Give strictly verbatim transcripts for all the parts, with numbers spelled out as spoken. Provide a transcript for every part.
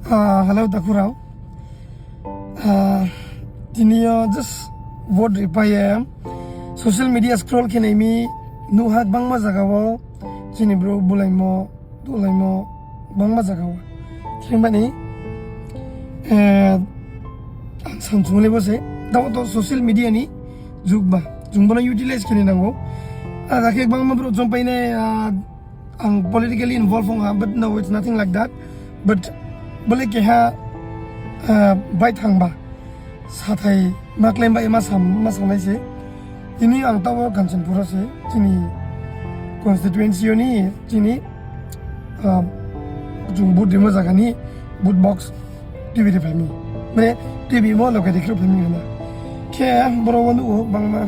Ah, hello, takhurao. Ah, tini o just vote ripai, social media scroll khe naimi nuha bangma jaga o chini bro bulaimo, tulaimo bangma jaga o. Thengmani, eh, ang samsung le bose, tamo to social media ni jug ba, jung bono utilize khe nango. Ah, dakhe bangma bro jom paine, ah, ang politically involved ong ha, but no, it's nothing like that. But bole keha, ah, bai thangba sathai ma claim bai ma sam, ma samnai se. Tini ang tabo Kanchanpur se, chini constituency ni, chini, ah, jung vote rimo jaga ni vote box T V de phaimi. Mane T V mo loge de khrip phaimi hana. Khe boro wano o bangma,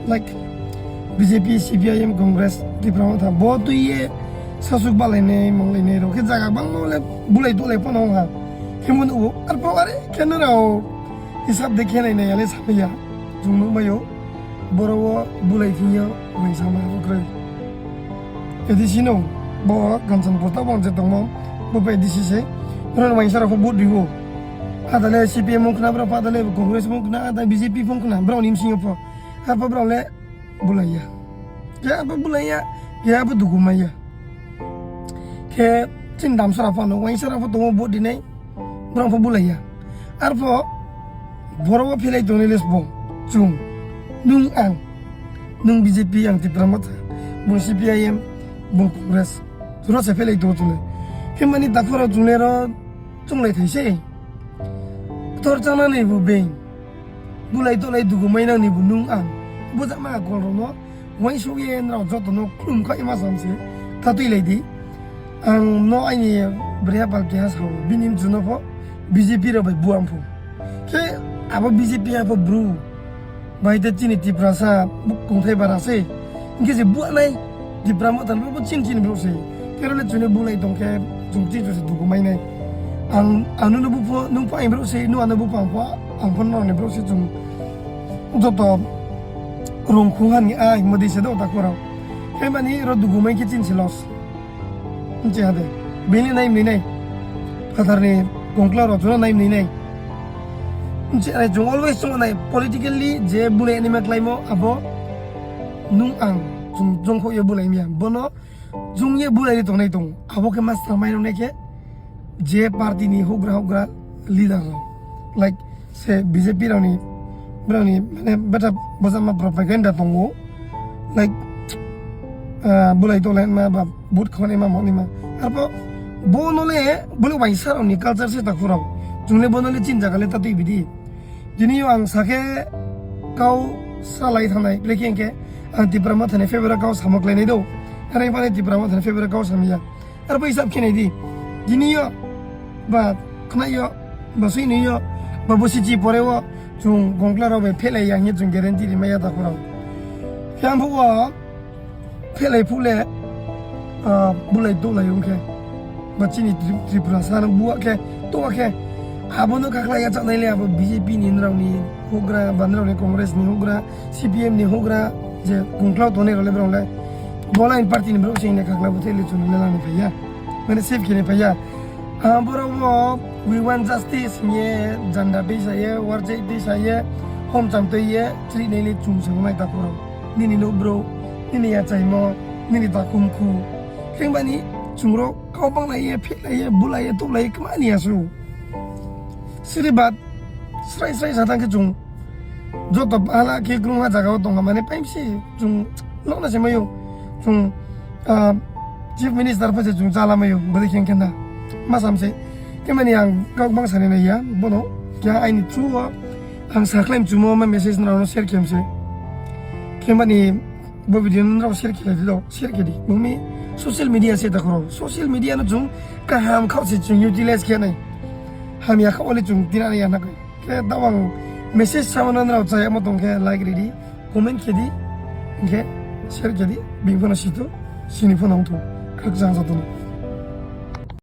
like, B J P, C P I M, Congress, Tipra Motha, bo twi ye sasuk balainai, monglainai rok. Khe jaga bangma le bulai tulai pono ha. Khe mun o, arpo are khe nurao hisab de khe nai nai ale samaya. Jung nukmayo. Boro o bulai thingyo, mai sama bukroi. A D C no, bo Kanchanpur ta bong je tongmo, bo bai A D C se. Boro mai sara ko vote riwo. Adale C P M mung khna, bro adale Congress mung khna, ada B J P mung khna, bro nim singo po. Apa bro le bulaiya. Ya apa bulaiya, ya apa dugu maya. Khe chin dam sara pa no, wai sara pa tongo vote dinai. Borok pho bulaiya. Arpho borok bo phelai tongnai lesbo. Chung, nung ang, nung B J P, ang Tipra Motha, bung C P I M, bung Congress. Jora se phelai tongo chungnai. Himani takhoro chungnai ro chunglai thaise. Tor chanani bo beng. Bulai tolai dugu mainang ni bo nung ang. Bujak ma kol rok no. Waisuk ye nrao joto no khulum kha ima sam se. Tatwi lai di. Ang no aini bwrwi hapal keha sao. Bini mchuno pho B J P rok bai buang pho. Khe abo B J P ha pho bru. Bai te chini Tiprasa buk kongthai bara se. Hingke se buanai. Tipra Motha no bo chin chin bro se. Kero le chuni bulai tong khe chung chin se dugu mainai. Ang anu no bu pho nung pho ang bro se, nu anu bu pho ang pho ang pho no ne bro se chung. Joto rong khung hani a himodi se do ta korang. Khe mani ro dugu mai khe chin se los. Nche hade. Bini nai mni nai. Phatar ni kongkla ro chuna nai mni nai. Nche ai chung always chung nai politically je bulai anima klaimo abo nung ang chung jong kho ye bulai miya. Bono jung ye bulai ri tongnai tong. Abo khe ma samai rok nai khe je party ni hugra hugra leader rok, like, se B J P rok ni, borok ni mane beta bojama propaganda tongo, like, ah, bulai tolai ma ba but khonai ma moni ma. Arpo bo no le bole waisa rok ni culture se ta khurang. Chung le bo no le chin jaga le ta twi bidi. Tini ang sakhe kau salai thangnai, brekhe hingkhe ang Tipra Motha ni favor kau samok lainai do. Harai phani Tipra Motha ni favor kau samya. Arpo hisab khe nai di. Tini yo ba khna yo ba sui ni yo ba bo siji pore o chung gongkla rok bai phelai ya hingye chung guarantee ri maya ta khurang. Phiya phuo phelai phule, ah, bulai dolai wngkhe. Ba chini Tri-, Tripura sana buwa khe, towa khe. Abono kakhlai ya chaknai le abo B J P ni nrao ni hugra, ba nrao ni Congress ni hugra, C P M ni hugra, je kungklau tongnai rok le borok le. Bola in party ni borok se hingna kakhlai bo thai le chwng le lani phaiya. Mane save khe ni phaiya. Ah, borok bo we want justice hingye janda twi saye, warjak twi saye, homcham twi ye, chri nai le chwng se nai ta khurang. Nini nukbro, nini yachaimo, nini takhumkhu. Khengbani chungrok kau banglaiye, phetlaiye, bulaiye, tuklaiye, kwmani asu. Siri bat, srai srai satang khe chung. Joto hala khe kwrwngma jaga o tongkha, mane paimsi chung nokna se mayo. Chung, ah, Chief Minister pha se chung chala mayo, bwrwi khe khe na. Ma sam se. Khe mani ang kok bang sani nai ya, bono. Kya aini through o ang sakhlai mchumo ma message nrao no share khe mse. Khe mani bo video no nrao share khe lai di do, share khe di. Bumi social media se ta khoro. Social media no chung kaham khao se chung utilize khe nai. Hamya khao le chung tina ya na kai. Khe tawang message samano nrao chaya mo tong khe like ridi, comment khe di, hingkhe share khe di, bini phano sito, sini phano wngthu, khakchang jotono.